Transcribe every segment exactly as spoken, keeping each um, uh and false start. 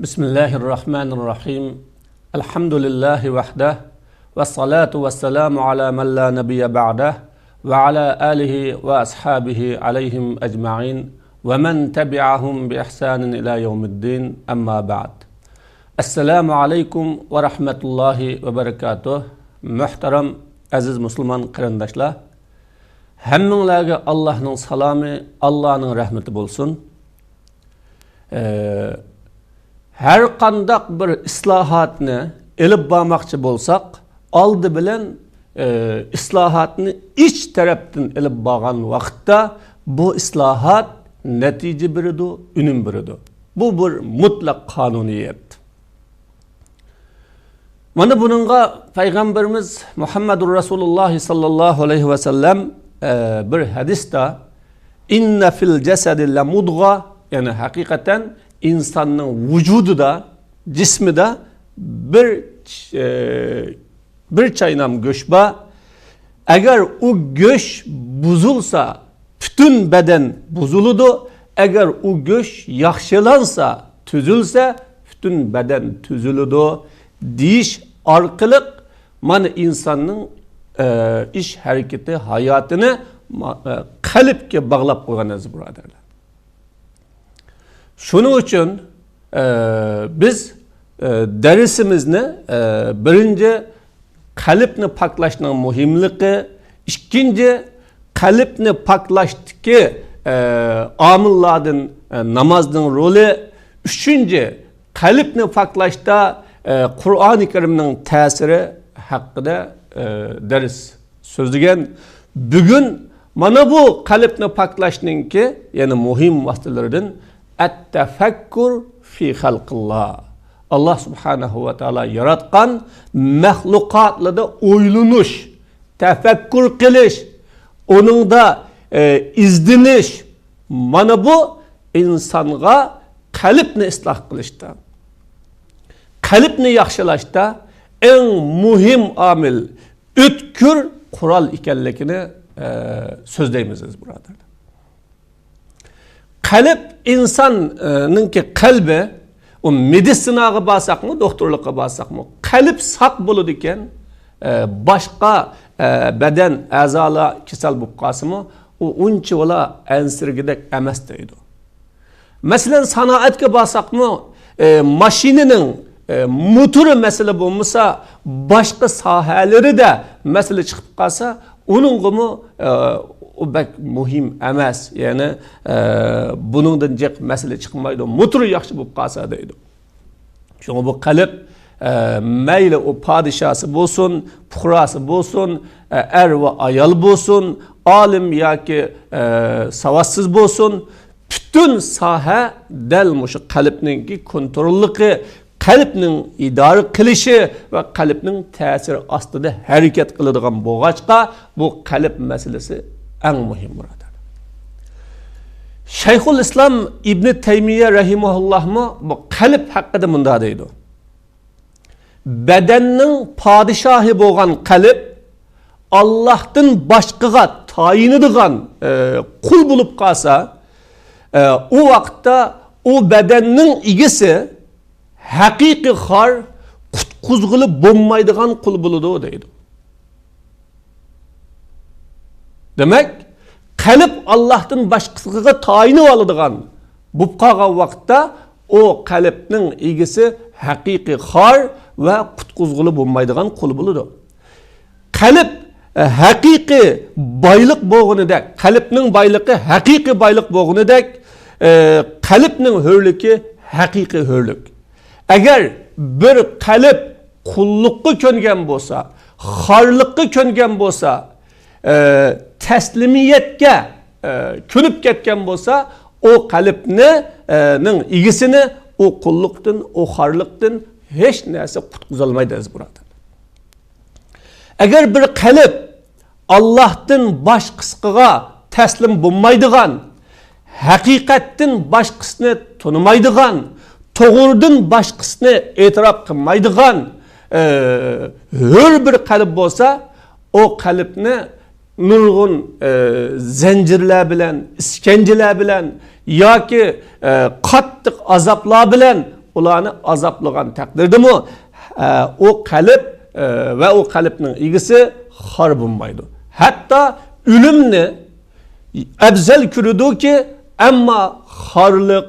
بسم الله الرحمن الرحيم. الحمد لله وحده، والصلاة والسلام على من لا نبي بعده، وعلى آله وأصحابه عليهم أجمعين، ومن تبعهم بإحسان إلى يوم الدين، أما بعد. السلام عليكم ورحمة الله وبركاته. مۆھتەرەم ئەزىز مۇسۇلمان قېرىنداشلار، ھەممىڭلارگە ئاللاھنىڭ سالامى، ئاللانىڭ رەھمىتى بولسۇن. ئە، ھەر قانداق بىر ئىسلاھاتنى ئېلىپ بارماقچى بولساق، ئالدى بىلەن، ئە، ئىسلاھاتنى ئىچ تەرەپتىن ئېلىپ بارغان ۋاقىتتا بۇ ئىسلاھات نەتىجە بېرىدۇ، ئۈنۈم بېرىدۇ. بۇ بىر مۇتلەق قانۇنىيەت. مانا بۇنىڭغا پەيغەمبىرىمىز مۇھەممەدۇر رەسۇلۇللاھ ساللاللاھۇ ئەلەيھى ۋەسەللەم، ئە، بىر ھەدىستە، «إن في الجسد لمضغة»، يەنى ھەقىقەتەن ئىنساننىڭ ۋۇجۇدىدا، جىسمىدا بىر، ئە، بىر چاينام گۆش بار. ئەگەر ئۇ گۆش بۇزۇلسا، پۈتۈن بەدەن بۇزۇلىدۇ. ئەگەر ئۇ گۆش ياخشىلانسا، تۈزۈلسە، پۈتۈن بەدەن تۈزۈلىدۇ، دېيىش ئارقىلىق مانا ئىنساننىڭ، ئە، ئىش ھەرىكىتى، ھاياتىنى ما-، ئە، قەلبكە باغلاپ قويغان ئەزىز بۇرادەرلەر. شۇنىڭ ئۈچۈن، ئە، بىز، ئە، دەرسىمىزنى، ئە، بىرىنچى، قەلبنى پاكلاشنىڭ مۇھىملىقى، ئىككىنچى، قەلبنى پاكلاشتىكى، ئە، ئامىللاردىن، ئە، نامازنىڭ رولى، ئۈچىنچى، قەلبنى پاكلاشتا، ئە، قۇرئانى كەرىمنىڭ تەسىرى ھەققىدە، ئە، دەرس سۆزلىگەن. بۈگۈن مانا بۇ قەلبنى پاكلاشنىڭكى يەنە مۇھىم ۋاسىتىلىرىدىن ئەت-تەفەككۇر فى خەلقىللا. ئاللاھ سۇبھانەھۇ ۋە تائالا ياراتقان مەخلۇقاتلىرىدا ئويلىنىش، تەپەككۇر قىلىش، ئۇنىڭدا، ئە، ئىزدىنىش. مانا بۇ ئىنسانغا قەلبنى ئىسلاھ قىلىشتا، قەلبنى ياخشىلاشتا ئەڭ مۇھىم ئامىل، ئۆتكۈر قورال ئىكەنلىكىنى، ئە، سۆزلەيمىز، ئەزىز بۇرادەرلەر. قەلب، ئىنساننىڭكى قەلبى، ئۇ مېدىتسىناغا بارساقمۇ، دوختۇرلۇققا بارساقمۇ، قەلب ساق بولىدىكەن، ئە، باشقا، ئە، بەدەن ئەزالار كېسەل بولۇپ قالسىمۇ، ئۇ ئۇنچىۋالا ئەنسىرىگۈدەك ئەمەس دەيدۇ. مەسىلەن، سانائەتكە بارساقمۇ، ئە، ماشىنىنىڭ، ئە، موتورى مەسىلە بولمىسا، باشقا ساھەلىرىدە مەسىلە چىقىپ قالسا، ئۇنىڭغىمۇ، ئە، ئۇ بەك مۇھىم ئەمەس. يەنى، ئە، بۇنىڭدىن جىق مەسىلە چىقمايدۇ، موتورى ياخشى بولۇپ قالسا دەيدۇ. شۇڭا بۇ قەلب، ئە، مەيلى ئۇ پادىشاسى بولسۇن، پۇقراسى بولسۇن، ئە، ئەر ۋە ئايال بولسۇن، ئالىم ياكى، ئە، ساۋاتسىز بولسۇن، پۈتۈن ساھە دەل مۇشۇ قەلبنىڭكى كونتروللۇقى، قەلبنىڭ ئىدارە قىلىشى ۋە قەلبنىڭ تەسىرى ئاستىدا ھەرىكەت قىلىدىغان بولغاچقا، بۇ قەلب مەسىلىسى ئەڭ مۇھىم، بۇرادەر. شەيخۇل ئىسلام ئىبنى تەيمىيە رەھىمەھۇللاھمۇ بۇ قەلب ھەققىدە مۇنداق دەيدۇ: بەدەننىڭ پادىشاھى بولغان قەلب ئاللاھتىن باشقىغا تايىنىدىغان، ئە، قۇل بولۇپ قالسا، ئە، ئۇ ۋاقىتتا ئۇ بەدەننىڭ ئىگىسى ھەقىقىي خار، قۇتقۇزغىلى بولمايدىغان قۇل بولىدۇ دەيدۇ. دېمەك، قەلب ئاللاھتىن باشقىسىغا تايىنىۋالىدىغان بولۇپ قالغان ۋاقىتتا، ئۇ قەلبنىڭ ئىگىسى ھەقىقىي خار ۋە قۇتقۇزغىلى بولمايدىغان قۇل بولىدۇ. قەلب، ئە، ھەقىقىي بايلىق بولغىنىدەك، قەلبنىڭ بايلىقى ھەقىقىي بايلىق بولغىنىدەك، ئە، قەلبنىڭ ھۆرلۈكى ھەقىقىي ھۆرلۈك. ئەگەر بىر قەلب قۇللۇققا كۆنگەن بولسا، خارلىققا كۆنگەن بولسا، ئە، تەسلىمىيەتكە، ئە، كۆنۈپ كەتكەن بولسا، ئۇ قەلبنى، ئە، نىڭ ئىگىسىنى ئۇ قۇللۇقتىن، ئۇ خارلىقتىن ھېچ نەرسە قۇتقۇزالمايدۇ، ئەزىز بۇرادەر. ئەگەر بىر قەلب ئاللاھتىن باشقىسىغا تەسلىم بولمايدىغان، ھەقىقەتتىن باشقىسىنى تونۇمايدىغان، توغرىدىن باشقىسىنى ئېتىراپ قىلمايدىغان، ئە، ھۆر بىر قەلب بولسا، ئۇ قەلبنى نۇرغۇن، ئە، زەنجىرلەر بىلەن، ئىسكەنجىلەر بىلەن ياكى، ئە، قاتتىق ئازابلار بىلەن ئۇلارنى ئازابلىغان تەقدىردىمۇ، ئە، ئۇ قەلب، ئە، ۋە ئۇ قەلبنىڭ ئىگىسى خار بولمايدۇ. ھەتتا ئۆلۈمنى ئەۋزەل كۆرىدۇكى، ئەمما خارلىق،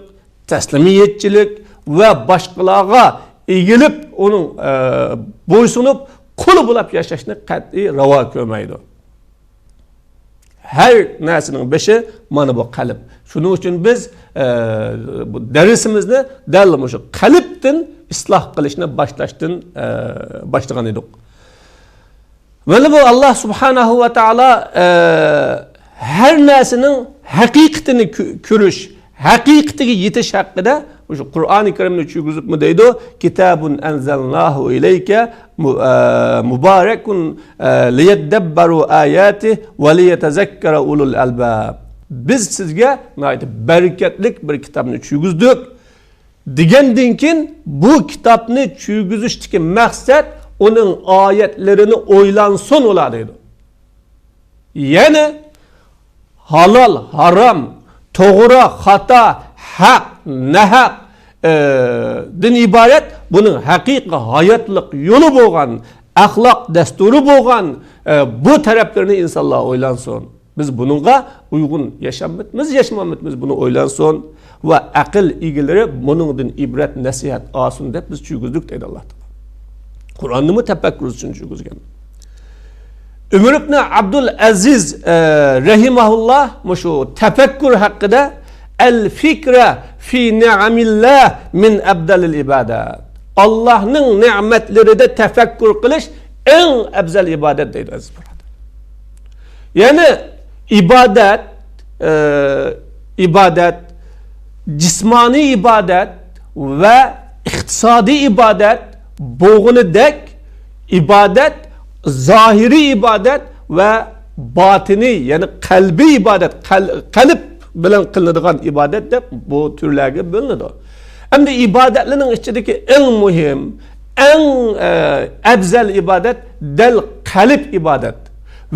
تەسلىمىيەتچىلىك ۋە باشقىلارغا ئېگىلىپ، ئۇنىڭ، ئە، بويسۇنۇپ، قۇل بولاپ ياشاشنى قەتئىي راۋا كۆرمەيدۇ. ھەر نەرسىنىڭ بېشى مانا بۇ قەلب. شۇنىڭ ئۈچۈن بىز، ئە، بۇ دەرسىمىزنى دەل مۇشۇ قەلبتىن ئىسلاھ قىلىشنى باشلاشتىن، ئە، باشلىغان ئىدۇق. مانا بۇ ئاللا سۇبھانەھۇ ۋە تائالا، ئە، ھەر نەرسىنىڭ ھەقىقىتىنى كۆ-، كۆرۈش، ھەقىقىتىگە يېتىش ھەققىدە مۇشۇ قۇرئانى كەرىمنى چۈشۈرگۈزۈپمۇ دەيدۇ، كىتابۇن ئەنزەلناھۇ ئىلەيكە مۇ-، ئە، مۇبارەكۇن، ئە، لىيەددەببەرۇ ئاياتىھ ۋە لىيەتەزەككەرە ئۇلۇل ئەلباب. بىز سىزگە ناھايىتى بەرىكەتلىك بىر كىتابنى چۈشۈرگۈزدۇق. دېگەندىن كېيىن، بۇ كىتابنى چۈشۈرگۈزۈشتىكى مەقسەت ئۇنىڭ ئايەتلىرىنى ئويلانسۇن ئۇلار دەيدۇ. يەنى ھالال، ھارام، توغرا، خاتا، ھەق، ناھەق، ئە، دىن ئىبارەت بۇنىڭ ھەقىقىي ھاياتلىق يولى بولغان، ئەخلاق دەستۇرى بولغان، ئە، بۇ تەرەپلىرىنى ئىنسانلار ئويلانسۇن. بىز بۇنىڭغا ئۇيغۇن ياشاممىتىمىز، ياشىماممىتىمىز، بۇنى ئويلانسۇن ۋە ئەقىل ئىگىلىرى بۇنىڭدىن ئىبرەت، نەسىھەت ئالسۇن دەپ بىز چۈشۈرگۈزدۇق دەيدۇ ئاللا تائالا. قۇرئاننىمۇ تەپەككۇر ئۈچۈن چۈشۈرگۈزگەن. ئۆمەر ئىبنى ئابدۇل ئەزىز، ئە، رەھىمەھۇللا مۇشۇ تەپەككۇر ھەققىدە، ئەل فىكرە فى نىئەمىللا مىن ئەفدەلىل ئىبادە. ئاللانىڭ نېمەتلىرىدە تەپەككۇر قىلىش ئەڭ ئەۋزەل ئىبادەت دەيدۇ ئەزىز بۇرادەر. يەنى ئىبادەت، ئە، ئىبادەت، جىسمانىي ئىبادەت ۋە ئىقتىسادىي ئىبادەت بولغىنىدەك، ئىبادەت، زاھىرىي ئىبادەت ۋە باتىنىي، يەنى قەلبىي ئىبادەت، قەل-، قەلب بىلەن قىلىنىدىغان ئىبادەت دەپ بۇ تۈرلەرگە بۆلۈنىدۇ. ئەمدى ئىبادەتلەرنىڭ ئىچىدىكى ئەڭ مۇھىم، ئەڭ، ئە، ئەۋزەل ئىبادەت دەل قەلب ئىبادەت.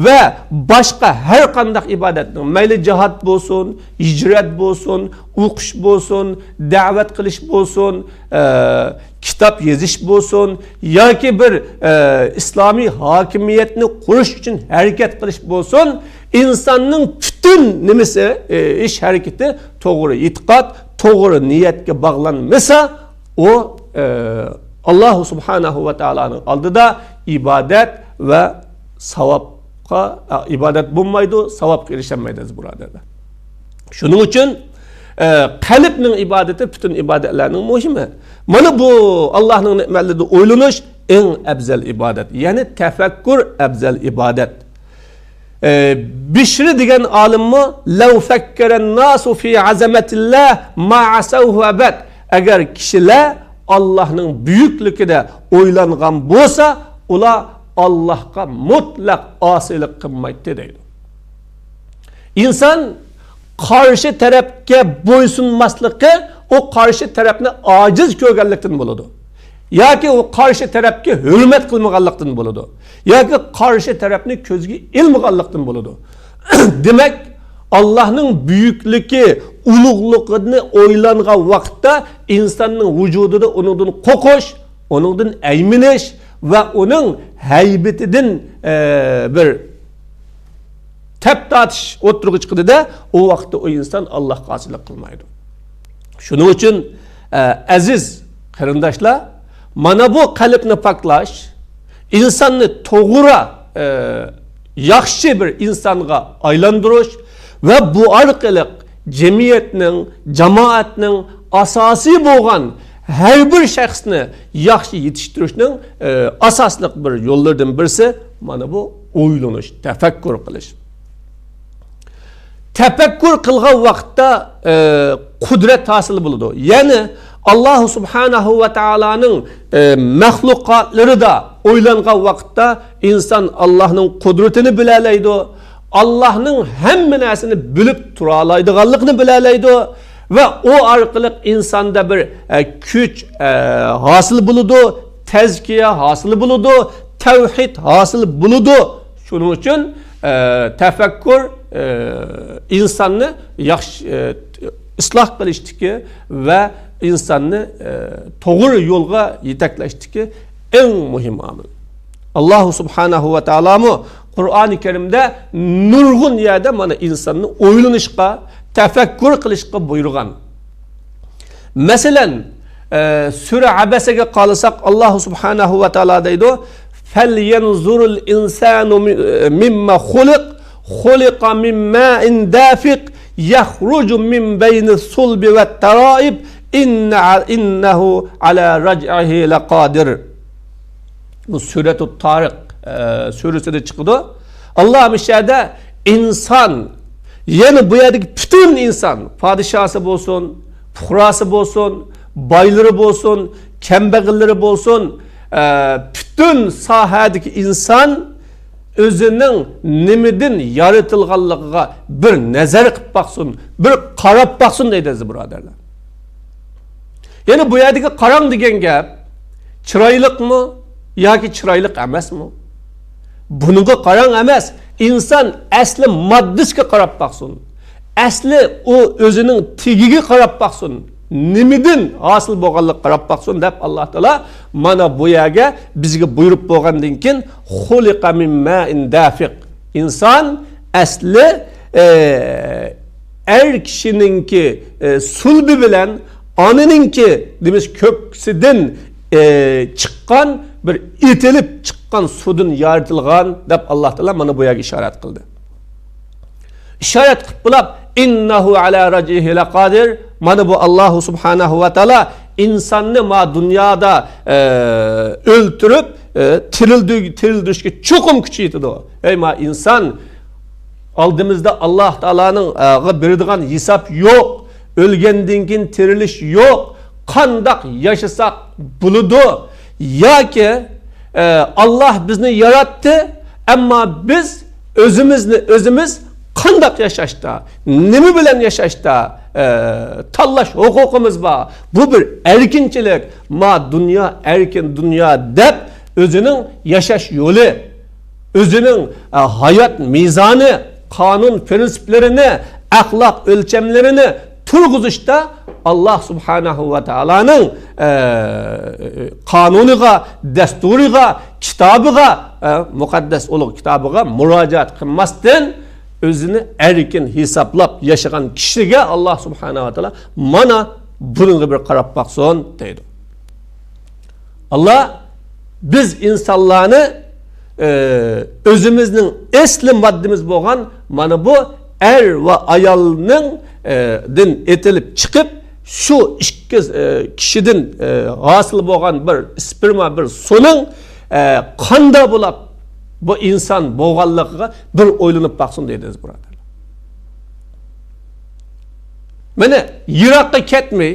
ۋە باشقا ھەر قانداق ئىبادەتنىڭ، مەيلى جىھاد بولسۇن، ھىجرەت بولسۇن، ئوقۇش بولسۇن، دەۋەت قىلىش بولسۇن، ئە، كىتاب يېزىش بولسۇن ياكى بىر، ئە، ئىسلامىي ھاكىمىيەتنى قۇرۇش ئۈچۈن ھەرىكەت قىلىش بولسۇن، ئىنساننىڭ پۈتۈن نېمىسى، ئە، ئىش ھەرىكىتى توغرا ئېتىقاد، توغرا نىيەتكە باغلانمىسا، ئۇ، ئە، ئاللا سۇبھانەھۇ ۋە تائالانىڭ ئالدىدا ئىبادەت ۋە ساۋابقا، ئە، ئىبادەت بولمايدۇ، ساۋابقا ئېرىشەلمەيدۇ ئەزىز بۇرادەرلەر. شۇنىڭ ئۈچۈن، ئە، قەلبنىڭ ئىبادىتى پۈتۈن ئىبادەتلەرنىڭ مۇھىمى. مانا بۇ ئاللانىڭ نېمەتلىرىدە ئويلىنىش ئەڭ ئەۋزەل ئىبادەت. يەنى تەپەككۇر ئەۋزەل ئىبادەت. ئە، بىشرى دېگەن ئالىممۇ، لەۋ فەككەرەن ناسۇ فى عەزەمەتىللا ما ئەسەۋھۇ ئەبەد. ئەگەر كىشىلەر ئاللانىڭ بۈيۈكلۈكىدە ئويلانغان بولسا، ئۇلار ئاللاغا مۇتلەق ئاسىيلىق قىلمايتتى دەيدۇ. ئىنسان قارشى تەرەپكە بويسۇنماسلىقى ئۇ قارشى تەرەپنى ئاجىز كۆرگەنلىكتىن بولىدۇ. ياكى ئۇ قارشى تەرەپكە ھۆرمەت قىلمىغانلىقتىن بولىدۇ. ياكى قارشى تەرەپنى كۆزگە ئىلمىغانلىقتىن بولىدۇ. دېمەك، ئاللانىڭ بۈيۈكلۈكى، ئۇلۇغلۇقىنى ئويلانغان ۋاقىتتا ئىنساننىڭ ۋۇجۇدىدا ئۇنىڭدىن قورقۇش، ئۇنىڭدىن ئەيمىنىش ۋە ئۇنىڭ ھەيبىتىدىن، ئە، بىر تەپ تارتىش ئوتتۇرىغا چىقىدۇ-دە، ئۇ ۋاقىتتا ئۇ ئىنسان ئاللاھقا ئاسىيلىق قىلمايدۇ. شۇنىڭ ئۈچۈن، ئە، ئەزىز قېرىنداشلار، مانا بۇ قەلبنى پاكلاش، ئىنساننى توغرا، ئە، ياخشى بىر ئىنسانغا ئايلاندۇرۇش ۋە بۇ ئارقىلىق جەمئىيەتنىڭ، جامائەتنىڭ ئاساسىي بولغان ھەر بىر شەخسنى ياخشى يېتىشتۈرۈشنىڭ، ئە، ئاساسلىق بىر يوللىرىدىن بىرسى مانا بۇ ئويلىنىش، تەپەككۇر قىلىش. تەپەككۇر قىلغان ۋاقىتتا، ئە، قۇدرەت ھاسىل بولىدۇ. يەنى ئاللا سۇبھانەھۇ ۋە تائالانىڭ، ئە، مەخلۇقاتلىرىدا ئويلانغان ۋاقىتتا ئىنسان ئاللانىڭ قۇدرىتىنى بىلەلەيدۇ. ئاللانىڭ ھەممە نەرسىنى بىلىپ تۇرالايدىغانلىقىنى بىلەلەيدۇ. ۋە ئۇ ئارقىلىق ئىنساندا بىر، ئە، كۈچ، ئە، ھاسىل بولىدۇ، تەزكىيە ھاسىل بولىدۇ، تەۋھىد ھاسىل بولىدۇ. شۇنىڭ ئۈچۈن، ئە، تەپەككۇر، ئە، ئىنساننى ياخشى، ئە، ئىسلاھ قىلىشتىكى ۋە ئىنساننى، ئە، توغرا يولغا يېتەكلەشتىكى ئەڭ مۇھىم ئامىل. ئاللاھۇ سۇبھانەھۇ ۋە تائالامۇ قۇرئانى كەرىمدە نۇرغۇن يەردە مانا ئىنساننى ئويلىنىشقا، تەپەككۇر قىلىشقا بۇيرۇغان. مەسىلەن، ئە، سۈرە ئەبەسەگە قارىساق، ئاللاھۇ سۇبھانەھۇ ۋە تائالا دەيدۇ، فەليەنزۇرۇل ئىنسانۇ مىممە خۇلىق، خۇلىقە مىن مائىن دافىق، يخرج من بين الصلب والترائب، إن، إنه على رجعه لقادر. بۇ سۈرەتۇت تارىق، ئە، سۈرىسىدە چىقىدۇ. ئاللا مۇشۇ يەردە ئىنسان، يەنى بۇ يەردىكى پۈتۈن ئىنسان، پادىشاسى بولسۇن، پۇقراسى بولسۇن، بايلىرى بولسۇن، كەمبەغەللىرى بولسۇن، ئە، پۈتۈن ساھەدىكى ئىنسان ئۆزىنىڭ نېمىدىن يارىتىلغانلىقىغا بىر نەزەر قىلىپ باقسۇن، بىر قاراپ باقسۇن دەيدۇ، ئەزىز بۇرادەرلەر. يەنى بۇ يەردىكى قاراڭ دېگەن گەپ چىرايلىقمۇ ياكى چىرايلىق ئەمەسمۇ؟ بۇنىڭغا قاراڭ ئەمەس، ئىنسان ئەسلى ماددىسىگە قاراپ باقسۇن. ئەسلى ئۇ ئۆزىنىڭ تېگىگە قاراپ باقسۇن. نېمىدىن ھاسىل بولغانلىقىغا قاراپ باقسۇن دەپ ئاللا تائالا مانا بۇ يەرگە بىزگە بۇيرۇپ بولغاندىن كېيىن، خۇلىقە مىن مائىن دافىق. ئىنسان ئەسلى، ئە، ئەر كىشىنىڭكى، ئە، سۇلبى بىلەن ئانىنىڭكى، دېمەك، كۆكسىدىن، ئە، چىققان، بىر ئېتىلىپ چىققان سۇدىن يارىتىلغان دەپ ئاللا تائالا مانا بۇ يەرگە ئىشارەت قىلدى. ئىشارەت قىلىپ بولاپ، ئىننەھۇ ئەلا رەجئىھى لەقادىر. مانا بۇ ئاللاھۇ سۇبھانەھۇ ۋە تائالا ئىنساننى ما دۇنيادا، ئە، ئۆلتۈرۈپ، ئە، تىرىلدۈ-، تىرىلدۈرۈشكە چوقۇم كۈچى يېتىدۇ. ئەي ما ئىنسان، ئالدىمىزدا ئاللا تائالانىڭ، ئە، غا بېرىدىغان ھېساب يوق. ئۆلگەندىن كېيىن تىرىلىش يوق. قانداق ياشىساق بولىدۇ؟ ياكى، ئە، ئاللا بىزنى ياراتتى، ئەمما بىز ئۆزىمىزنى ئۆزىمىز قانداق ياشاشتا، نېمە بىلەن ياشاشتا، ئە، تاللاش ھوقۇقىمىز بار. بۇ بىر ئەركىنچىلىك. ما دۇنيا ئەركىن دۇنيا دەپ ئۆزىنىڭ ياشاش يولى، ئۆزىنىڭ، ئە، ھايات مىزانى، قانۇن پىرىنسىپلىرىنى، ئەخلاق ئۆلچەملىرىنى تۇرغۇزۇشتا ئاللا سۇبھانەھۇ ۋە تائالانىڭ، ئە، قانۇنىغا، دەستۇرىغا، كىتابىغا، ئە، مۇقەددەس ئۇلۇغ كىتابىغا مۇراجىئەت قىلماستىن، ئۆزىنى ئەركىن ھېسابلاپ ياشىغان كىشىگە ئاللا سۇبھانەھۇ ۋە تائالا مانا بۇنىڭغا بىر قاراپ باقسۇن دەيدۇ. ئاللا بىز ئىنسانلارنى، ئە، ئۆزىمىزنىڭ ئەسلى ماددىمىز بولغان مانا بۇ ئەر ۋە ئايالنىڭ، ئە، دىن ئېتىلىپ چىقىپ، شۇ ئىككى، ئە، كىشىدىن، ئە، ھاسىل بولغان بىر ئىسپېرما، بىر سۇنىڭ، ئە، قانداق بولاپ بۇ ئىنسان بولغانلىقىغا بىر ئويلىنىپ باقسۇن دەيدۇ، ئەزىز بۇرادەرلەر. مانا يىراققا كەتمەي،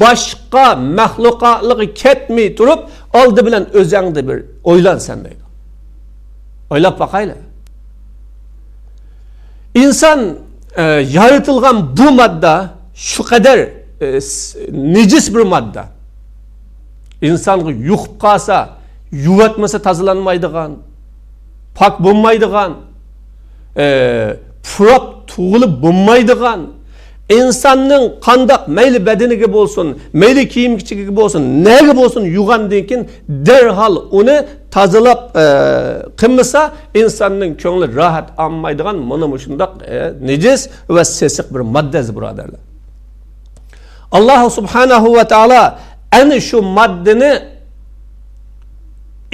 باشقا مەخلۇقاتلارغا كەتمەي تۇرۇپ، ئالدى بىلەن ئۆزەڭدە بىر ئويلان سەن دەيدۇ. ئويلاپ باقايلى. ئىنسان، ئە، يارىتىلغان بۇ ماددا شۇ قەدەر، ئە، س-، نىجىس بىر ماددا. ئىنسانغا يۇقۇپ قالسا، يۇۋاتمىسا تازىلانمايدىغان، پاك بولمايدىغان، ئە، پۇراپ تۇغۇلۇپ بولمايدىغان، ئىنساننىڭ قانداق مەيلى بەدىنىگە بولسۇن، مەيلى كىيىم-كېچىكىگە بولسۇن، نەگە بولسۇن يۇغاندىن كېيىن دەرھال ئۇنى تازىلاپ، ئە، قىلمىسا، ئىنساننىڭ كۆڭلى راھەت ئالمايدىغان مانا مۇشۇنداق، ئە، نىجىس ۋە سېسىق بىر ماددا، ئەزىز بۇرادەرلەر. ئاللاھۇ سۇبھانەھۇ ۋە تائالا ئەنە شۇ ماددىنى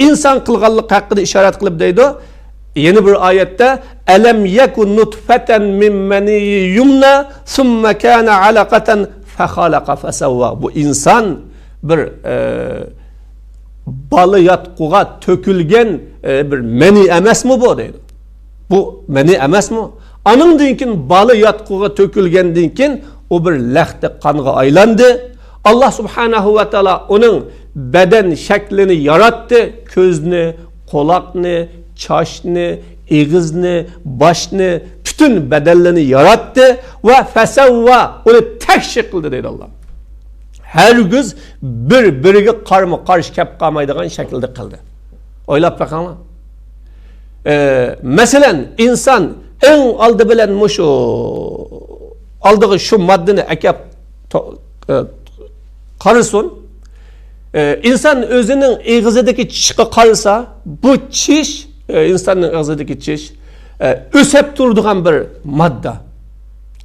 ئىنسان قىلغانلىق ھەققىدە ئىشارەت قىلىپ دەيدۇ، يەنە بىر ئايەتتە، ئەلەم يەكۇ نۇتفەتەن مىن مەنىيي يۇمنە، سۇممە كانە ئەلەقەتەن فەخەلەقە فەسەۋۋا. بۇ ئىنسان بىر، ئە، بالا ياتقۇغا تۆكۈلگەن، ئە، بىر مەنىي ئەمەسمۇ بۇ دەيدۇ. بۇ مەنىي ئەمەسمۇ؟ ئانىڭدىن كېيىن بالا ياتقۇغا تۆكۈلگەندىن كېيىن ئۇ بىر لەختە قانغا ئايلاندى. ئاللا سۇبھانەھۇ ۋە تائالا ئۇنىڭ بەدەن شەكلىنى ياراتتى. كۆزنى، قۇلاقنى، چاچنى، ئېغىزنى، باشنى، پۈتۈن بەدەنلىرىنى ياراتتى. ۋە فەسەۋۋا، ئۇنى تەكشى قىلدى دەيدۇ ئاللا. ھەرگىز بىر-بىرىگە قارمۇ-قارشى كەپ قالمايدىغان شەكىلدە قىلدى. ئويلاپ بېقىڭلار. ئە، مەسىلەن، ئىنسان ئەڭ ئالدى بىلەن مۇشۇ ئالدىغا شۇ ماددىنى ئەكەپ تو-، ئە، قارىسۇن، ئە، ئىنسان ئۆزىنىڭ ئېغىزىدىكى چىشقا قارىسا، بۇ چىش، ئە، ئىنساننىڭ ئېغىزىدىكى چىش، ئە، ئۆسەپ تۇرىدىغان بىر ماددا.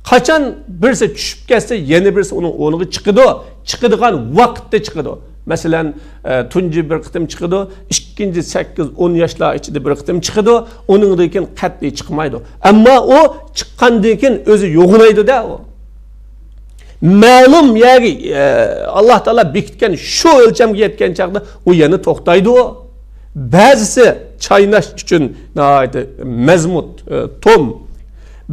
قاچان بىرسى چۈشۈپ كەتسە، يەنە بىرسى ئۇنىڭ ئورنىغا چىقىدۇ، چىقىدىغان ۋاقىتتا چىقىدۇ. مەسىلەن، ئە، تۇنجى بىر قېتىم چىقىدۇ، ئىككىنچى سەككىز، ئون ياشلار ئىچىدە بىر قېتىم چىقىدۇ، ئۇنىڭدىن كېيىن قەتئىي چىقمايدۇ. ئەمما ئۇ چىققاندىن كېيىن ئۆزى يوغىنايدۇ-دە ئۇ. مەلۇم يەرگە، ئە، ئاللا تائالا بېكىتكەن شۇ ئۆلچەمگە يەتكەن چاغدا ئۇ يەنە توختايدۇ. بەزىسى چايناش ئۈچۈن ناھايىتى مەزمۇت، ئە، توم.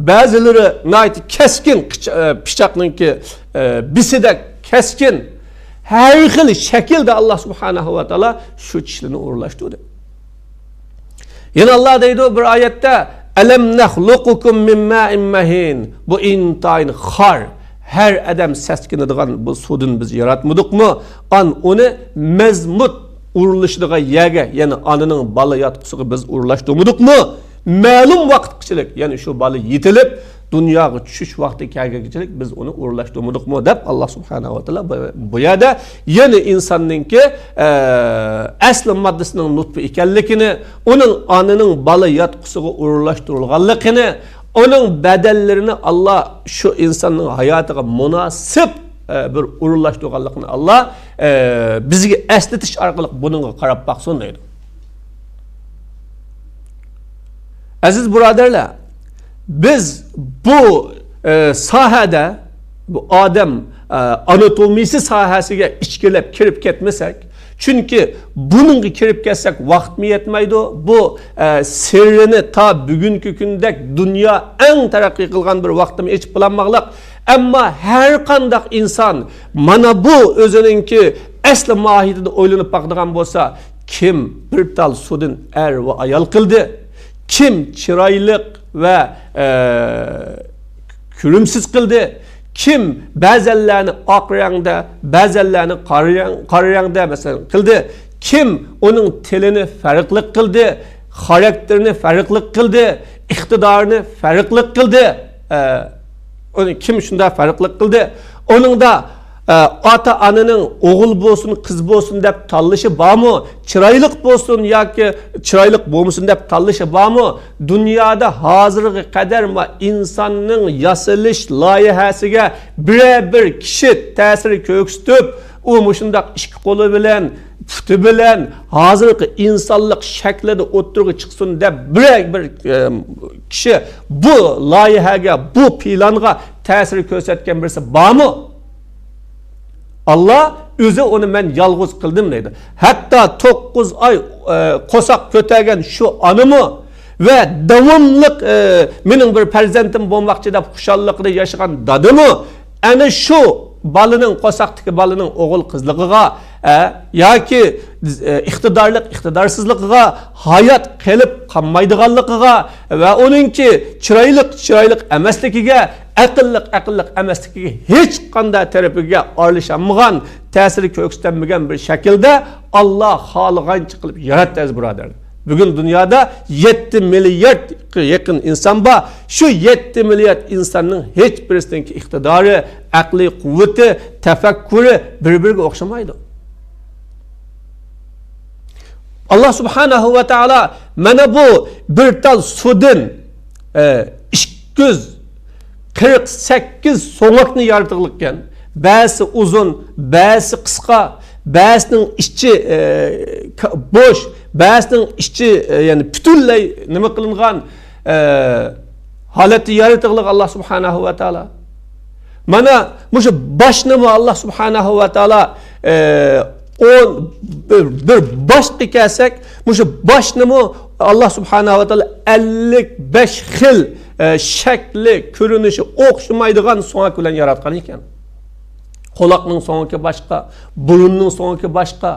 بەزىلىرى ناھايىتى كەسكىن قىچ-، ئە، پىچاقنىڭكى، ئە، بىسىدەك كەسكىن. ھەر خىل شەكىلدە ئاللا سۇبھانەھۇ ۋە تائالا شۇ چىشلىرىنى ئورۇنلاشتۇردى. يەنە ئاللا دەيدۇ بىر ئايەتتە، «ئەلەم نەخلۇقۇكۇم مىن مائىن مەھىن.» بۇ ئىنتايىن خار، ھەر ئادەم سەسكىنىدىغان بۇ سۇدىن بىز ياراتمىدۇقمۇ؟ ئان ئۇنى مەزمۇت ئورۇنلىشىدىغان يەرگە، يەنى ئانىنىڭ بالا ياتقۇسىغا بىز ئورۇنلاشتۇرمىدۇقمۇ؟ مەلۇم ۋاقىتقىچىلىك، يەنى شۇ بالا يېتىلىپ، دۇنياغا چۈشۈش ۋاقتى كەلگەنگىچىلىك بىز ئۇنى ئورۇنلاشتۇرمىدۇقمۇ دەپ، ئاللا سۇبھانەھۇ ۋە تائالا بۇ، بۇ يەردە يەنە ئىنساننىڭكى، ئە، ئەسلى ماددىسىنىڭ نۇتپا ئىكەنلىكىنى، ئۇنىڭ ئانىنىڭ بالا ياتقۇسىغا ئورۇنلاشتۇرۇلغانلىقىنى، ئۇنىڭ بەدەنلىرىنى ئاللا شۇ ئىنساننىڭ ھاياتىغا مۇناسىپ، ئە، بىر ئورۇنلاشتۇرغانلىقىنى ئاللا، ئە، بىزگە ئەسلىتىش ئارقىلىق بۇنىڭغا قاراپ باقسۇن دەيدۇ. ئەزىز بۇرادەرلەر، بىز بۇ، ئە، ساھەدە، بۇ ئادەم، ئە، ئاناتومىيىسى ساھەسىگە ئىچكىرىلەپ كىرىپ كەتمىسەك، چۈنكى بۇنىڭغا كىرىپ كەتسەك ۋاقىتمۇ يەتمەيدۇ. بۇ، ئە، سىرىنى تا بۈگۈنكى كۈندەك دۇنيا ئەڭ تەرەققىي قىلغان بىر ۋاقىتتىمۇ ئېچىپ بولالماقلىق. ئەمما ھەر قانداق ئىنسان مانا بۇ ئۆزىنىڭكى ئەسلى ماھىيىتىدە ئويلىنىپ باقىدىغان بولسا، كىم بىر تال سۇدىن ئەر ۋە ئايال قىلدى؟ كىم چىرايلىق ۋە، ئە، كۆرۈمسىز قىلدى؟ كىم بەزەنلەرنى ئاق رەڭدە، بەزەنلەرنى قارا رەڭ، قارا رەڭدە، مەسىلەن، قىلدى؟ كىم ئۇنىڭ تىلىنى پەرقلىق قىلدى؟ خاراكتېرىنى پەرقلىق قىلدى؟ ئىقتىدارىنى پەرقلىق قىلدى؟ ئە، ئۇنى كىم شۇنداق پەرقلىق قىلدى؟ ئۇنىڭدا، ئە، ئاتا-ئانىنىڭ ئوغۇل بولسۇن، قىز بولسۇن دەپ تاللىشى بارمۇ؟ چىرايلىق بولسۇن ياكى چىرايلىق بولمىسۇن دەپ تاللىشى بارمۇ؟ دۇنيادا ھازىرغا قەدەر ما ئىنساننىڭ ياسىلىش لايىھەسىگە بىرەر بىر كىشى تەسىر كۆرسىتىپ، ئۇ مۇشۇنداق ئىككى قولى بىلەن، پۇتى بىلەن ھازىرقى ئىنسانلىق شەكلىدە ئوتتۇرىغا چىقسۇن دەپ بىرەر بىر، ئە، كىشى بۇ لايىھەگە، بۇ پىلانغا تەسىر كۆرسەتكەن بىرسى بارمۇ؟ ئاللا ئۆزى ئۇنى مەن يالغۇز قىلدىم دەيدۇ. ھەتتا توققۇز ئاي، ئە، قورساق كۆتەرگەن شۇ ئانىمۇ ۋە داۋاملىق، ئە، مېنىڭ بىر پەرزەنتىم بولماقچى دەپ خۇشاللىقىدا ياشىغان دادىمۇ ئەنە شۇ بالىنىڭ، قورساقتىكى بالىنىڭ ئوغۇل قىزلىقىغا، ئە، ياكى، ئە، ئىقتىدارلىق ئىقتىدارسىزلىقىغا، ھايات قېلىپ قالمايدىغانلىقىغا ۋە ئۇنىڭكى چىرايلىق چىرايلىق ئەمەسلىكىگە، ئەقىللىق ئەقىللىق ئەمەسلىكىگە ھېچقانداق تەرىپىگە ئارىلىشالمىغان، تەسىر كۆرسىتەلمىگەن بىر شەكىلدە ئاللا خالىغانچە قىلىپ ياراتتى، ئەزىز بۇرادەرلەر. بۈگۈن دۇنيادا يەتتە مىلياردقا يېقىن ئىنسان بار. شۇ يەتتە مىليارد ئىنساننىڭ ھېچ بىرسىنىڭكى ئىقتىدارى، ئەقلىي قۇۋۋىتى، تەپەككۇرى بىر-بىرىگە ئوخشىمايدۇ. ئاللا سۇبھانەھۇ ۋە تائالا مانا بۇ بىر تال سۇدىن، ئە، ئىككى يۈز قىرىق سەككىز سۆڭەكنى يارىتىدىغانلىقكەن. بەزىسى ئۇزۇن، بەزىسى قىسقا، بەزىسىنىڭ ئىچى، ئە، ك-، بوش، بەزىسىنىڭ ئىچى، ئە، يەنى پۈتۈنلەي نېمە قىلىنغان، ئە، ھالەتتە يارىتىدىغانلىق ئاللا سۇبھانەھۇ ۋە تائالا. مانا مۇشۇ باشنىمۇ ئاللا سۇبھانەھۇ ۋە تائالا، ئە، ئون، بىر، بىر باشقا كەلسەك، مۇشۇ باشنىمۇ ئاللا سۇبھانەھۇ ۋە تائالا ئەللىك بەش خىل، ئە، شەكلى، كۆرۈنۈشى ئوخشىمايدىغان سۆڭەك بىلەن ياراتقان ئىكەن. قۇلاقنىڭ سۆڭىكى باشقا، بۇرۇننىڭ سۆڭىكى باشقا،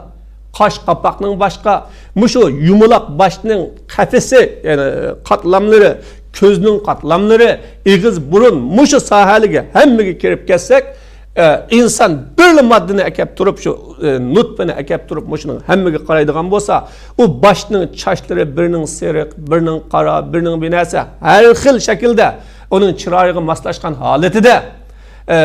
قاش قاپاقنىڭ باشقا، مۇشۇ يۇمىلاق باشنىڭ قەپىسى، يەنى قاتلاملىرى، كۆزنىڭ قاتلاملىرى، ئېغىز، بۇرۇن، مۇشۇ ساھەلىگە ھەممىگە كىرىپ كەتسەك، ئە، ئىنسان بىرلا ماددىنى ئەكەپ تۇرۇپ، شۇ، ئە، نۇتپىنى ئەكەپ تۇرۇپ، مۇشۇنىڭ ھەممىگە قارايدىغان بولسا، ئۇ باشنىڭ چاچلىرى بىرىنىڭ سېرىق، بىرىنىڭ قارا، بىرىنىڭ بىر نەرسە، ھەر خىل شەكىلدە ئۇنىڭ چىرايىغا ماسلاشقان ھالىتىدە، ئە،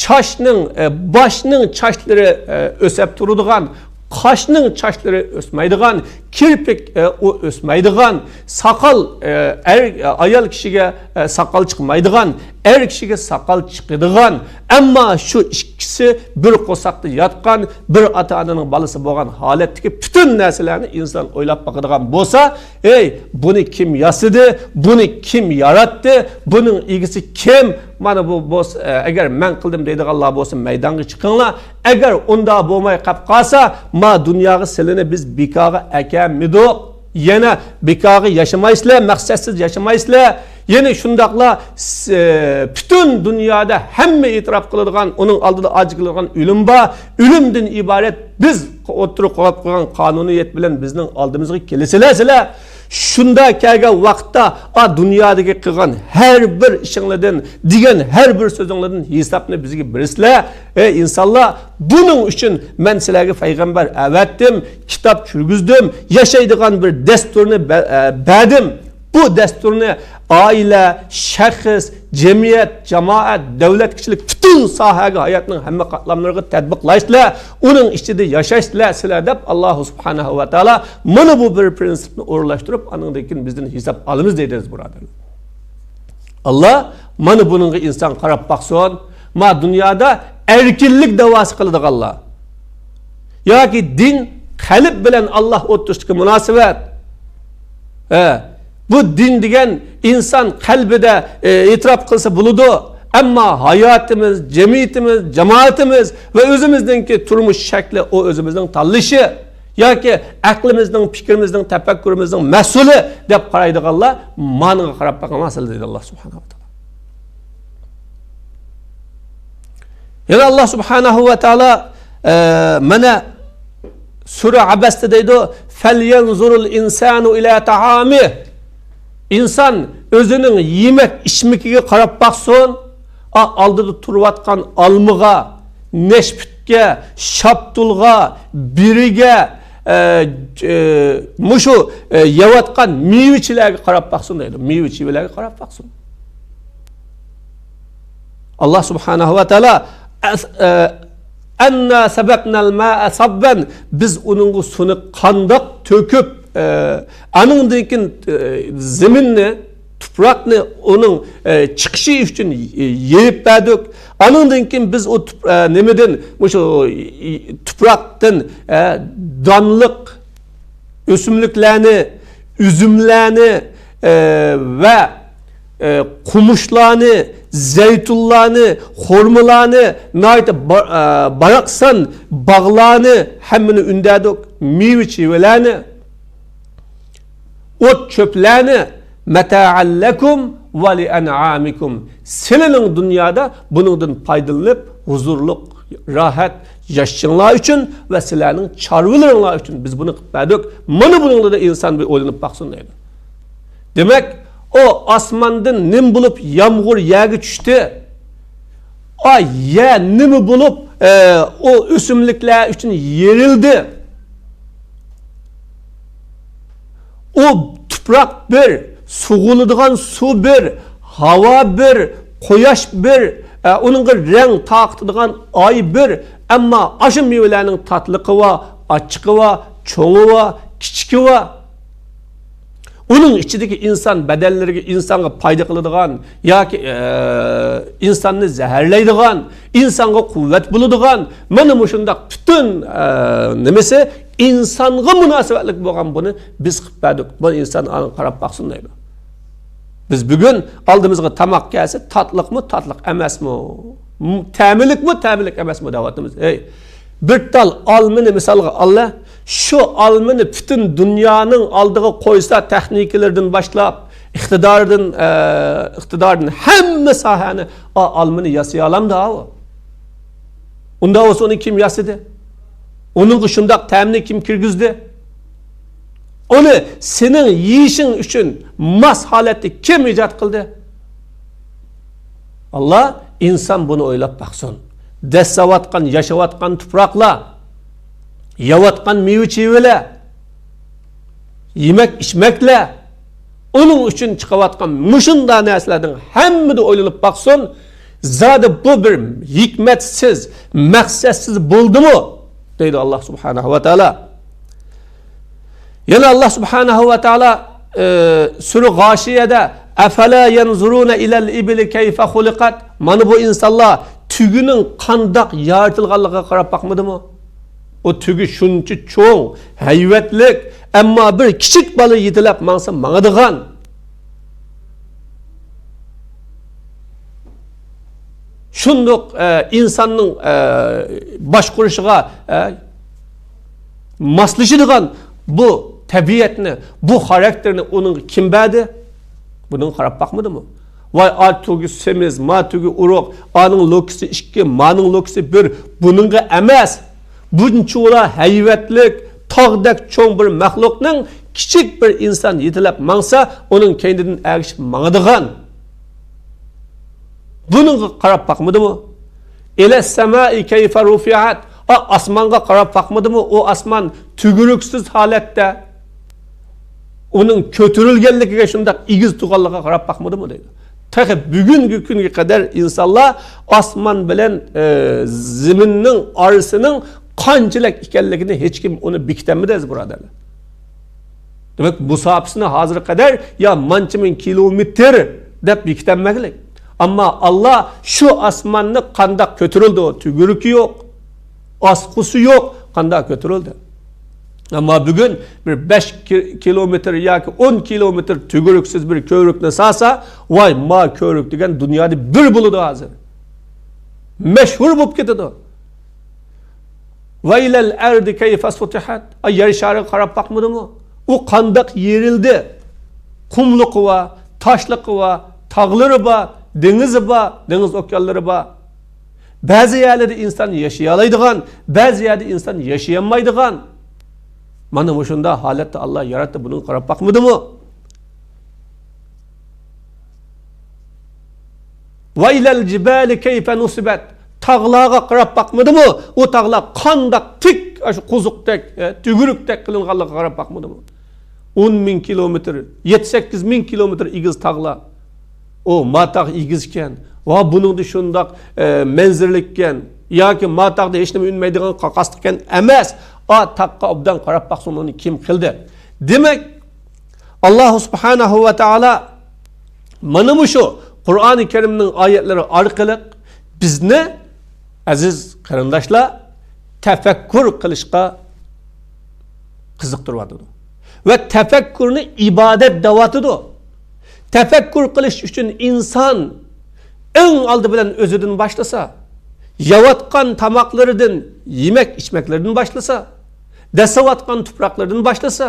چاچنىڭ، ئە، باشنىڭ چاچلىرى، ئە، ئۆسەپ تۇرىدىغان، قاشنىڭ چاچلىرى ئۆسمەيدىغان، كىرپىك، ئە، ئۇ ئۆسمەيدىغان، ساقال، ئە، ئەر، ئايال كىشىگە، ئە، ساقال چىقمايدىغان، ئەر كىشىگە ساقال چىقىدىغان، ئەمما شۇ ئىككىسى بىر قورساقتا ياتقان، بىر ئاتا-ئانىنىڭ بالىسى بولغان ھالەتتىكى پۈتۈن نەرسىلەرنى ئىنسان ئويلاپ باقىدىغان بولسا، ئەي، بۇنى كىم ياسىدى؟ بۇنى كىم ياراتتى؟ بۇنىڭ ئىگىسى كىم؟ مانا بۇ بولسا، ئە، ئەگەر مەن قىلدىم دەيدىغانلار بولسا، مەيدانغا چىقىڭلار. ئەگەر ئۇنداق بولماي قاپ قالسا، ما دۇنياغا سىلىنى بىز بىكارغا ئەكەلمىدۇق. يەنە بىكارغا ياشىمايسىلەر، مەقسەتسىز ياشىمايسىلەر. يەنە شۇنداقلا س-، پۈتۈن دۇنيادا ھەممە ئېتىراپ قىلىدىغان، ئۇنىڭ ئالدىدا ئاجىز قىلىدىغان ئۆلۈم بار. ئۆلۈمدىن ئىبارەت بىز ئوتتۇرىغا قويۇپ قويغان قانۇنىيەت بىلەن بىزنىڭ ئالدىمىزغا كېلىسىلەر سىلەر. شۇنداق كەلگەن ۋاقىتتا، ئا، دۇنيادىكى قىلغان ھەر بىر ئىشىڭلاردىن، دېگەن ھەر بىر سۆزۈڭلاردىن ھېسابنى بىزگە بېرىسىلەر. ئەي ئىنسانلار، بۇنىڭ ئۈچۈن مەن سىلەرگە پەيغەمبەر ئەۋەتتىم، كىتاب كىرگۈزدۈم، ياشايدىغان بىر دەستۇرنى بە-، ئە، بەردىم. بۇ دەستۇرنى ئائىلە، شەخس، جەمئىيەت، جامائەت، دۆلەت، كىشىلىك پۈتۈن ساھەگە، ھاياتنىڭ ھەممە قاتلاملىرىغا تەتبىقلاشلا، ئۇنىڭ ئىچىدە ياشاشلا سىلەر دەپ، ئاللاھۇ سۇبھانەھۇ ۋە تائالا مانا بۇ بىر پرىنسىپنى ئورۇنلاشتۇرۇپ، ئانىڭدىن كېيىن بىزدىن ھېساب ئالىمىز دەيدۇ، ئەزىز بۇرادەرلەر. ئاللا مانا بۇنىڭغا ئىنسان قاراپ باقسۇن. ما دۇنيادا ئەركىنلىك داۋاسى قىلىدىغانلار ياكى دىن، قەلب بىلەن ئاللا ئوتتۇرىسىدىكى مۇناسىۋەت. ھە، بۇ دىن دېگەن ئىنسان قەلبىدە، ئە، ئېتىراپ قىلسا بولىدۇ. ئەمما ھاياتىمىز، جەمئىيىتىمىز، جامائىتىمىز ۋە ئۆزىمىزنىڭكى تۇرمۇش شەكلى، ئۇ ئۆزىمىزنىڭ تاللىشى ياكى ئەقلىمىزنىڭ، پىكرىمىزنىڭ، تەپەككۇرىمىزنىڭ مەھسۇلى دەپ قارايدىغانلار مانىغا قاراپ باقىڭلار سىلەر دەيدۇ ئاللا سۇبھانەھۇ ۋە تائالا. يەنە ئاللا سۇبھانەھۇ ۋە تائالا، ئە، مانا سۈرە ئەبەستە دەيدۇ، فەليەنزۇرۇل ئىنسانۇ ئىلە تائامىھ. ئىنسان ئۆزىنىڭ يېمەك ئىچمىكىگە قاراپ باقسۇن. ئا، ئالدىدا تۇرۇۋاتقان ئالمىغا، نەشپۈتكە، شاپتۇلغا، بېرىگە، ئە، ئە، مۇشۇ، ئە، يەۋاتقان مېۋە-چېۋىلەرگە قاراپ باقسۇن دەيدۇ. مېۋە-چېۋىلەرگە قاراپ باقسۇن. ئاللا سۇبھانەھۇ ۋە تائالا، ئەس-، ئە، ئەننا سەبەبنەل مائە سەببەن، بىز ئۇنىڭغا سۇنى قانداق تۆكۈپ، ئە، ئانىڭدىن كېيىن، ئە، زېمىننى، تۇپراقنى ئۇنىڭ، ئە، چىقىشى ئۈچۈن يېيىپ بەردۇق. ئانىڭدىن كېيىن بىز ئۇ تۇپ-، ئە، نېمىدىن، مۇشۇ، ئى، تۇپراقتىن، ئە، دانلىق ئۆسۈملۈكلەرنى، ئۈزۈملەرنى، ئە، ۋە، ئە، قومۇشلارنى، زەيتۇنلارنى، خورمىلارنى، ناھايىتى با-، ئە، باراقسان باغلارنى ھەممىنى ئۈندەردۇق، مېۋە-چېۋىلەرنى، ئوت-چۆپلەرنى، مەتائەللەكۇم ۋە لىئەنئامىكۇم. سىلەرنىڭ دۇنيادا بۇنىڭدىن پايدىلىنىپ، ھۇزۇرلۇق، راھەت ياشىشىڭلار ئۈچۈن ۋە سىلەرنىڭ چارۋىلىرىڭلار ئۈچۈن بىز بۇنى قىلىپ بەردۇق. مانا بۇنىڭدا ئىنسان بىر ئويلىنىپ باقسۇن دەيدۇ. دېمەك، ئۇ ئاسماندىن نېمە بولۇپ يامغۇر يەرگە چۈشتى؟ ئا، يەر نېمە بولۇپ، ئە، ئۇ ئۆسۈملۈكلەر ئۈچۈن يېرىلدى؟ ئۇ تۇپراق بىر، سۇغۇلىدىغان سۇ بىر، ھاۋا بىر، قۇياش بىر، ئە، ئۇنىڭغا رەڭ تارقىتىدىغان ئاي بىر. ئەمما ئاشۇ مېۋىلەرنىڭ تاتلىقى بار، ئاچچىقى بار، چوڭى بار، كىچىكى بار. ئۇنىڭ ئىچىدىكى ئىنسان بەدەنلىرىگە، ئىنسانغا پايدا قىلىدىغان ياكى، ئە، ئىنساننى زەھەرلەيدىغان، ئىنسانغا قۇۋۋەت بولىدىغان، مانا مۇشۇنداق پۈتۈن، ئە، نېمىسى ئىنسانغا مۇناسىۋەتلىك بولغان بۇنى بىز قىلىپ بەردۇق. بۇ ئىنسان ئاڭا قاراپ باقسۇن دەيدۇ. بىز بۈگۈن ئالدىمىزغا تاماق كەلسە، تاتلىقمۇ، تاتلىق ئەمەسمۇ؟ م-، تەملىكمۇ، تەملىك ئەمەسمۇ دەۋاتىمىز. ئەي، بىر تال ئالمىنى مىسالغا ئاللا، شۇ ئالمىنى پۈتۈن دۇنيانىڭ ئالدىغا قويسا، تېخنىكىلىرىدىن باشلاپ، ئىقتىدارىدىن، ئە، ئىقتىدارىدىن ھەممە ساھەنى، ئا، ئالمىنى ياسىيالامدۇ ئاۋۇ؟ ئۇنداق بولسا ئۇنى كىم ياسىدى؟ ئۇنىڭغا شۇنداق تەمنى كىم كىرگۈزدى؟ ئۇنى سېنىڭ يېيىشىڭ ئۈچۈن ماس ھالەتتە كىم ئىجاد قىلدى؟ ئاللا، ئىنسان بۇنى ئويلاپ باقسۇن. دەسسەۋاتقان، ياشاۋاتقان تۇپراقلار، يەۋاتقان مېۋە-چېۋىلەر، يېمەك-ئىچمەكلەر، ئۇنىڭ ئۈچۈن چىقىۋاتقان مۇشۇنداق نەرسىلەرنىڭ ھەممىدە ئويلىنىپ باقسۇن. زادى بۇ بىر ھېكمەتسىز، مەقسەتسىز بولدىمۇ؟ دەيدۇ ئاللا سۇبھانەھۇ ۋە تائالا. يەنە ئاللا سۇبھانەھۇ ۋە تائالا، ئى، سۈرە غاشىيەدە، «ئەفەلا يەنزۇرۇنە ئىلەل ئىبىلى كەيفە خۇلىقەت؟» مانا بۇ ئىنسانلار تۆگىنىڭ قانداق يارىتىلغانلىقىغا قاراپ باقمىدىمۇ؟ ئۇ تۆگە شۇنچە چوڭ، ھەيۋەتلىك، ئەمما بىر كىچىك بالا يېتىلەپ ماڭسا ماڭىدىغان. شۇنداق، ئە، ئىنساننىڭ، ئە، باشقۇرۇشىغا، ئە، ماسلىشىدىغان بۇ تەبىئەتنى، بۇ خاراكتېرنى ئۇنىڭغا كىم بەردى؟ بۇنىڭغا قاراپ باقمىدىمۇ؟ ۋاي، ئا تۆگە سېمىز، ما تۆگە ئۇرۇق، ئانىڭ لوكىسى ئىككى، مانىڭ لوكىسى بىر، بۇنىڭغا ئەمەس. بۇنچىۋالا ھەيۋەتلىك، تاغدەك چوڭ بىر مەخلۇقنىڭ كىچىك بىر ئىنسان يېتىلەپ ماڭسا، ئۇنىڭ كەينىدىن ئەگىشىپ ماڭىدىغان. بۇنىڭغا قاراپ باقمىدىمۇ؟ ئىلەس سەمائى كەيفە رۇفىئەت. ئا، ئاسمانغا قاراپ باقمىدىمۇ؟ ئۇ ئاسمان تۈگۈرۈكسىز ھالەتتە. ئۇنىڭ كۆتۈرۈلگەنلىكىگە، شۇنداق ئېگىز تۇرغانلىقىغا قاراپ باقمىدىمۇ دەيدۇ. تېخى بۈگۈنكى كۈنگە قەدەر ئىنسانلار ئاسمان بىلەن، ئە، زېمىننىڭ ئارىسىنىڭ قانچىلىك ئىكەنلىكىنى ھېچكىم ئۇنى بېكىتەلمىدى، ئەزىز بۇرادەرلەر. دېمەك، مۇساپىسىنى ھازىرغا قەدەر يا مانچە مىڭ كىلومېتىر دەپ بېكىتەلمەگلىك. ئەمما ئاللا شۇ ئاسماننى قانداق كۆتۈرۈلدى، تۈگۈرۈكى يوق، ئاسقۇسى يوق، قانداق كۆتۈرۈلدى. ئەمما بۈگۈن بىر بەش كى-، كىلومېتىر ياكى ئون كىلومېتىر تۈگۈرۈكسىز بىر كۆۋرۈكنى سالسا، ۋاي، ما كۆۋرۈك دېگەن دۇنيادا بىر بولىدۇ ھازىر. مەشھۇر بولۇپ كېتىدۇ. ۋە ئىلەل ئەردى كەيفە سۇتىھەت. ئا، يەر شارىغا قاراپ باقمىدىمۇ؟ ئۇ قانداق يېرىلدى؟ قۇملۇقى بار، تاشلىقى بار، تاغلىرى بار، دېڭىزى بار، دېڭىز ئوكيانلىرى بار. بەزى يەرلەردە ئىنسان ياشىيالايدىغان، بەزى يەردە ئىنسان ياشىيالمايدىغان. مانا مۇشۇنداق ھالەتتە ئاللا ياراتتى، بۇنىڭغا قاراپ باقمىدىمۇ؟ ۋە ئىلەل جىبالى كەيفە نۇسىبەت. تاغلارغا قاراپ باقمىدىمۇ؟ ئۇ تاغلار قانداق تىك، ئاشۇ قوزۇقتەك، ئە، تۈگۈرۈكتەك قىلىنغانلىقىغا قاراپ باقمىدىمۇ؟ ئون مىڭ كىلومېتىر، يەتتە سەككىز مىڭ كىلومېتىر ئېگىز تاغلار. ئۇ، ما تاغ ئېگىز ئىكەن. ۋا، بۇنىڭدا شۇنداق، ئە، مەنزىرىلىك ئىكەن. ياكى ما تاغدا ھېچنېمە ئۈنمەيدىغان قاقاسلىق ئىكەن. ئەمەس. ئا، تاغقا ئوبدان قاراپ باقسۇن، ئۇنى كىم قىلدى؟ دېمەك، ئاللا سۇبھانەھۇ ۋە تائالا مانا مۇشۇ قۇرئانى كەرىمنىڭ ئايەتلىرى ئارقىلىق بىزنى، ئەزىز قېرىنداشلار، تەپەككۇر قىلىشقا قىزىقتۇرۇۋاتىدۇ. ۋە تەپەككۇرنى ئىبادەت دەۋاتىدۇ. تەپەككۇر قىلىش ئۈچۈن ئىنسان ئەڭ ئالدى بىلەن ئۆزىدىن باشلىسا، يەۋاتقان تاماقلىرىدىن، يېمەك ئىچمەكلىرىدىن باشلىسا، دەسسەۋاتقان تۇپراقلىرىدىن باشلىسا،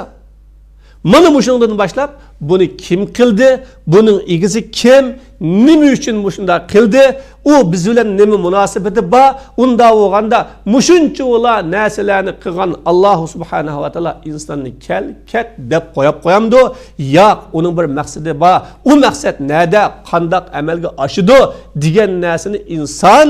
مانا مۇشۇنىڭدىن باشلاپ، بۇنى كىم قىلدى؟ بۇنىڭ ئىگىسى كىم؟ نېمە ئۈچۈن مۇشۇنداق قىلدى؟ ئۇ بىز بىلەن نېمە مۇناسىۋىتى بار؟ ئۇنداق بولغاندا، مۇشۇنچىۋالا نەرسىلەرنى قىلغان ئاللا سۇبھانەھۇ ۋە تائالا ئىنساننى كەل، كەت دەپ قويۇپ قويامدۇ؟ ياق، ئۇنىڭ بىر مەقسىتى بار. ئۇ مەقسەت نەدە، قانداق ئەمەلگە ئاشىدۇ دېگەن نەرسىنى ئىنسان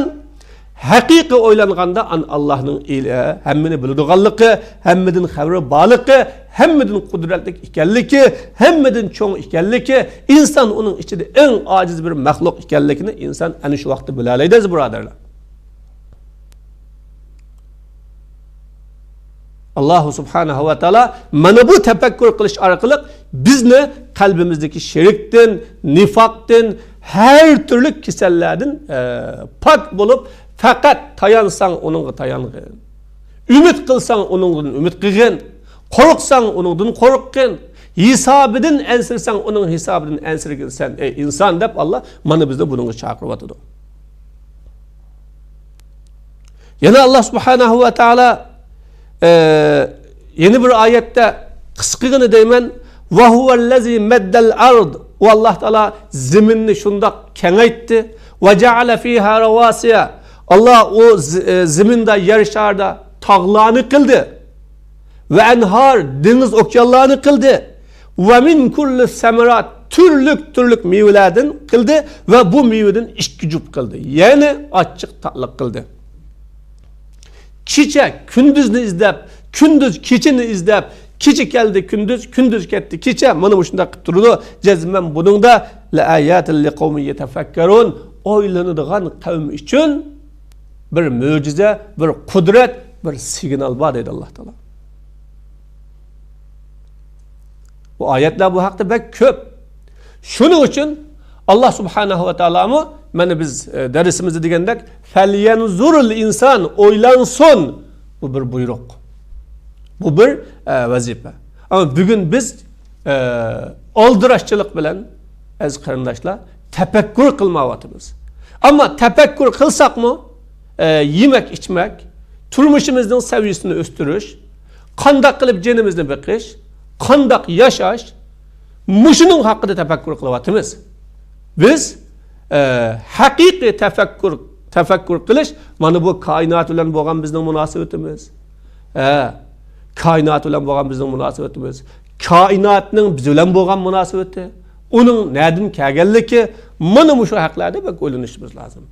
ھەقىقىي ئويلانغاندا، ئان-، ئاللانىڭ ئىلى-، ھەممىنى بىلىدىغانلىقى، ھەممىدىن خەۋىرى بارلىقى، ھەممىدىن قۇدرەتلىك ئىكەنلىكى، ھەممىدىن چوڭ ئىكەنلىكى، ئىنسان ئۇنىڭ ئىچىدە ئەڭ ئاجىز بىر مەخلۇق ئىكەنلىكىنى ئىنسان ئەنە شۇ ۋاقىتتا بىلەلەيدۇ، ئەزىز بۇرادەرلەر. ئاللا سۇبھانەھۇ ۋە تائالا مانا بۇ تەپەككۇر قىلىش ئارقىلىق بىزنى قەلبىمىزدىكى شىركتىن، نىفاقتىن، ھەر تۈرلۈك كېسەللەردىن، ئە، پاك بولۇپ، پەقەت تايانساڭ ئۇنىڭغا تايانغىن. ئۈمىد قىلساڭ ئۇنىڭدىن ئۈمىد قىلغىن. قورقساڭ ئۇنىڭدىن قورققىن. ھېسابىدىن ئەنسىرىسەڭ ئۇنىڭ ھېسابىدىن ئەنسىرىگىن سەن، ئەي ئىنسان، دەپ ئاللا مانا بىزنى بۇنىڭغا چاقىرىۋاتىدۇ. يەنە ئاللا سۇبھانەھۇ ۋە تائالا، ئە، يەنە بىر ئايەتتە قىسقىغىنە دەيمەن، «ۋە ھۇۋەللەزى مەددەل ئەرد»، ئۇ ئاللا تائالا زېمىننى شۇنداق كېڭەيتتى، «ۋە جەئەلە فىھا رەۋاسىيە»، ئاللا ئۇ زى-، ئە، زېمىندا، يەر شارىدا تاغلارنى قىلدى، «ۋە ئەنھار»، دېڭىز ئوكيانلارنى قىلدى، «ۋە مىن كۇللى سەمرات»، تۈرلۈك تۈرلۈك مېۋىلەردىن قىلدى ۋە بۇ مېۋىدىن ئىككى جۈپ قىلدى، يەنى ئاچچىق تاتلىق قىلدى. كېچە كۈندۈزنى ئىزدەپ، كۈندۈز كېچىنى ئىزدەپ، كېچە كەلدى كۈندۈز، كۈندۈز كەتتى كېچە، مانا مۇشۇنداق قىلىپ تۇرىدۇ. جەزمەن بۇنىڭدا لەئاياتىن لىقەۋمىن يەتەفەككەرۇن، ئويلىنىدىغان قەۋم ئۈچۈن بىر مۆجىزە، بىر قۇدرەت، بىر سىگنال بار دەيدۇ ئاللا تائالا. بۇ ئايەتلەر بۇ ھەقتە بەك كۆپ. شۇنىڭ ئۈچۈن ئاللا سۇبھانەھۇ ۋە تائالامۇ، مانا بىز، ئە، دەرسىمىزدە دېگەندەك، فەليەنزۇرۇل ئىنسان، ئويلانسۇن. بۇ بىر بۇيرۇق. بۇ بىر، ئە، ۋەزىپە. ئەمما بۈگۈن بىز، ئە، ئالدىراشچىلىق بىلەن، ئەزىز قېرىنداشلار، تەپەككۇر قىلمايۋاتىمىز. ئەمما تەپەككۇر قىلساقمۇ، ئە، يېمەك، ئىچمەك، تۇرمۇشىمىزنىڭ سەۋىيەسىنى ئۆستۈرۈش، قانداق قىلىپ جېنىمىزنى بېقىش، قانداق ياشاش، مۇشۇنىڭ ھەققىدە تەپەككۇر قىلىۋاتىمىز. بىز، ئە، ھەقىقىي تەپەككۇر، تەپەككۇر قىلىش، مانا بۇ كائىنات بىلەن بولغان بىزنىڭ مۇناسىۋىتىمىز. ھە، كائىنات بىلەن بولغان بىزنىڭ مۇناسىۋىتىمىز، كائىناتنىڭ بىز بىلەن بولغان مۇناسىۋىتى، ئۇنىڭ نەدىن كەلگەنلىكى، مانا مۇشۇ ھەقلەردە بەك ئويلىنىشىمىز لازىم.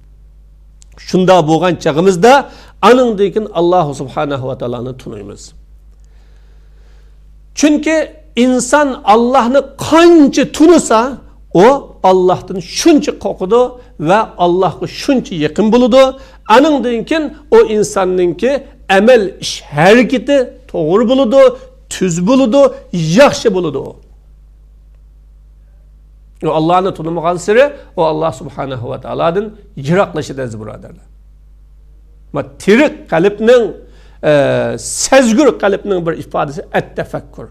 شۇنداق بولغان چېغىمىزدا، ئانىڭدىن كېيىن ئاللا سۇبھانەھۇ ۋە تائالانى تونۇيمىز. چۈنكى ئىنسان ئاللاھنى قانچە تونۇسا، ئۇ ئاللاھتىن شۇنچە قورقىدۇ ۋە ئاللاھقا شۇنچە يېقىن بولىدۇ. ئانىڭدىن كېيىن ئۇ ئىنساننىڭكى ئەمەل ئىش ھەرىكىتى توغرا بولىدۇ، تۈز بولىدۇ، ياخشى بولىدۇ. ئۇ ئاللاھنى تونۇمىغانسېرى، ئۇ ئاللا سۇبھانەھۇ ۋە تائالادىن يىراقلىشىدۇ، ئەزىز بۇرادەرلەر. ما تىرىك قەلبنىڭ، ئە، سەزگۈر قەلبنىڭ بىر ئىپادىسى ئەت-تەفەككۇر.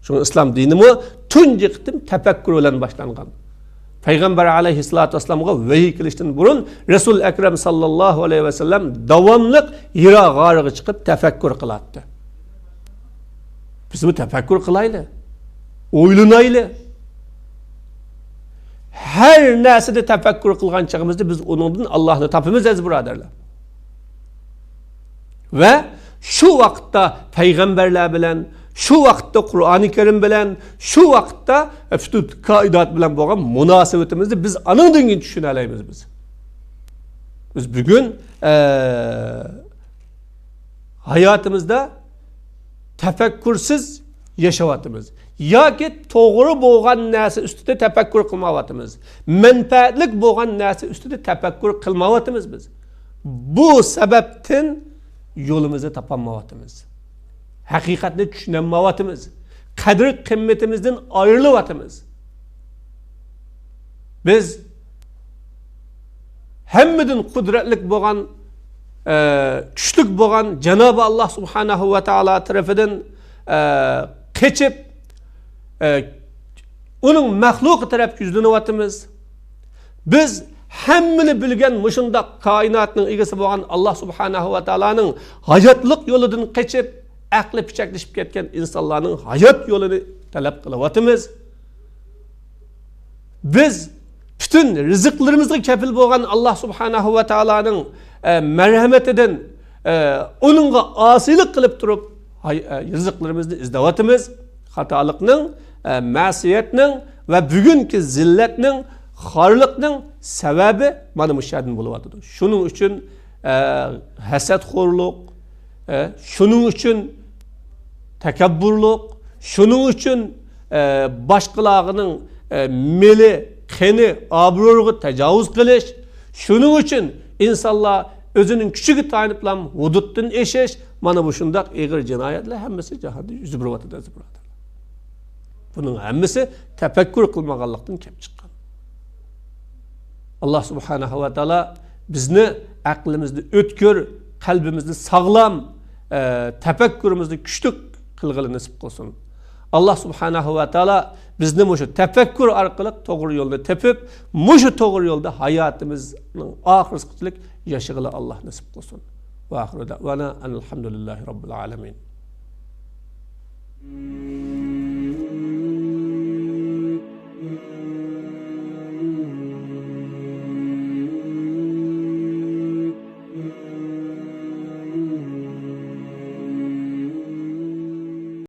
شۇڭا ئىسلام دىنىمۇ تۇنجى قېتىم تەپەككۇر بىلەن باشلانغان. پەيغەمبەر ئەلەيھىسسالاتۇ ۋەسسالامغا ۋەھىي كېلىشتىن بۇرۇن رەسۇل ئەكرەم ساللاللاھۇ ئەلەيھى ۋەسەللەم داۋاملىق ھىرا غارىغا چىقىپ تەپەككۇر قىلاتتى. بىزمۇ تەپەككۇر قىلايلى، ئويلىنايلى. ھەر نەرسىدە تەپەككۇر قىلغان چېغىمىزدا بىز ئۇنىڭدىن ئاللاھنى تاپىمىز، ئەزىز بۇرادەرلەر. ۋە شۇ ۋاقىتتا پەيغەمبەرلەر بىلەن، شۇ ۋاقىتتا قۇرئانى كەرىم بىلەن، شۇ ۋاقىتتا پۈتۈن كائىنات بىلەن بولغان مۇناسىۋىتىمىزنى بىز ئانىڭدىن كېيىن چۈشىنەلەيمىز بىز. بىز بۈگۈن، ئە، ھاياتىمىزدا تەپەككۇرسىز ياشاۋاتىمىز. ياكى توغرا بولغان نەرسە ئۈستىدە تەپەككۇر قىلمايۋاتىمىز. مەنپەئەتلىك بولغان نەرسە ئۈستىدە تەپەككۇر قىلمايۋاتىمىز بىز. بۇ سەۋەبتىن يولىمىزنى تاپالمايۋاتىمىز. ھەقىقەتنى چۈشىنەلمەيۋاتىمىز. قەدىر قىممىتىمىزدىن ئايرىلىۋاتىمىز. بىز ھەممىدىن قۇدرەتلىك بولغان، ئە، كۈچلۈك بولغان جانابى ئاللا سۇبھانەھۇ ۋە تائالا تەرىپىدىن، ئە، قېچىپ، ئە، ئۇنىڭ مەخلۇقى تەرەپكە يۈزلىنىۋاتىمىز. بىز ھەممىنى بىلگەن مۇشۇنداق كائىناتنىڭ ئىگىسى بولغان ئاللا سۇبھانەھۇ ۋە تائالانىڭ ھاياتلىق يولىدىن قېچىپ، ئەقلى پىچەكلىشىپ كەتكەن ئىنسانلارنىڭ ھايات يولىنى تەلەپ قىلىۋاتىمىز. بىز پۈتۈن رىزىقلىرىمىزغا كەپىل بولغان ئاللا سۇبھانەھۇ ۋە تائالانىڭ، ئە، مەرھەمىتىدىن، ئە، ئۇنىڭغا ئاسىيلىق قىلىپ تۇرۇپ، ھاي-، ئە، رىزىقلىرىمىزنى ئىزدەۋاتىمىز. خاتالىقنىڭ، ئە، مەسىيەتنىڭ ۋە بۈگۈنكى زىللەتنىڭ، خارلىقنىڭ سەۋەبى مانا مۇشۇ يەردىن بولۇۋاتىدۇ. شۇنىڭ ئۈچۈن، ئە، ھەسەتخورلۇق، ئە، شۇنىڭ ئۈچۈن تەكەببۇرلۇق، شۇنىڭ ئۈچۈن، ئە، باشقىلارنىڭ، ئە، مېلى، قېنى، ئابرۇيىغا تاجاۋۇز قىلىش، شۇنىڭ ئۈچۈن ئىنسانلار ئۆزىنىڭ كۈچىگە تايىنىپلا ھۇدۇدتىن ئېشىش، مانا مۇشۇنداق ئېغىر جىنايەتلەر ھەممىسى جاھاندا يۈز بېرىۋاتىدۇ، ئەزىز بۇرادەرلەر. بۇنىڭ ھەممىسى تەپەككۇر قىلمىغانلىقتىن كېلىپ چىققان. ئاللا سۇبھانەھۇ ۋە تائالا بىزنى، ئەقلىمىزنى ئۆتكۈر، قەلبىمىزنى ساغلام، ئە، تەپەككۇرىمىزنى كۈچلۈك قىلغىلى نېسىپ قىلسۇن. ئاللا سۇبھانەھۇ ۋە تائالا بىزنى مۇشۇ تەپەككۇر ئارقىلىق توغرا يولنى تېپىپ، مۇشۇ توغرا يولدا ھاياتىمىزنىڭ ئاخىرىغىچە ياشىغىلى ئاللا نېسىپ قىلسۇن. ۋە ئاخىرۇ دەۋانا ئەنىلھەمدۇلىللاھى رەببىل ئالەمىن.